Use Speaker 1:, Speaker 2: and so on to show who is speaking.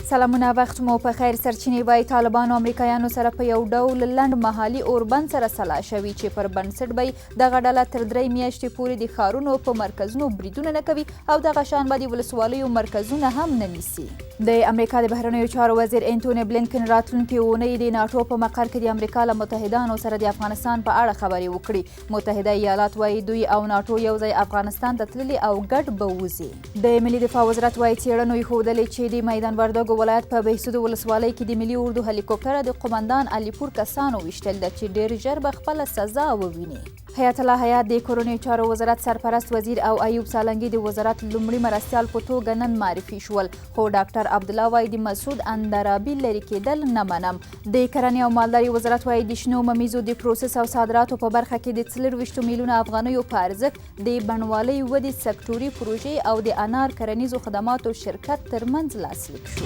Speaker 1: سلامونه، وخت مو په خیر. سرچینې وایي، طالبانو امریکایانو سره په یو ډول لنډ مهالي اوربند سره سلا شوي چې پر بنسټ به دغه ډله تر 3 میاشتې پورې د ښارونو په مرکزونو بریدونه نه کوي او دغه شان به د ولسوالیو مرکزونه هم نه نیسي. د امریکا د بهرنیو چارو وزیر انټوني بلینکن راتلونکې اونۍ د ناټو په مقر کې د امریکا له متحدانو سره د افغانستان په اړه خبرې وکړي. متحده ایالات وایي، دوی او ناټو یو ځای افغانستان ته تللي او ګډ به وځي. د ملي دفاع وزارت وایي، څېړنو یې ښودلې چې د میدان وردګو ولایت په بهسودو ولسوالۍ کې د ملي اردو هلیکوپټره د قومندان علیپور کسانو ویشتل ده چې ډېر ژر به خپله سزا وویني. حیات الله حیات د کورنیو چارو وزارت سرپرست وزیر او ایوب سالنګي د وزارت لومړي مرستیال په توګه نن معرفي شول، خو ډاکټر عبدالله وایي، د مسعود اندرابي لرې کېدل نه منم. د کرنې او مالدارۍ وزارت وایي، د شنو ممیزو د پروسس او صادراتو په برخه کې د 24 میلیونه افغانیو په ارزښت د بڼوالۍ ودې سکټوري پروژې او د انار کرنیزو خدماتو شرکت ترمنځ لاسلیک شو.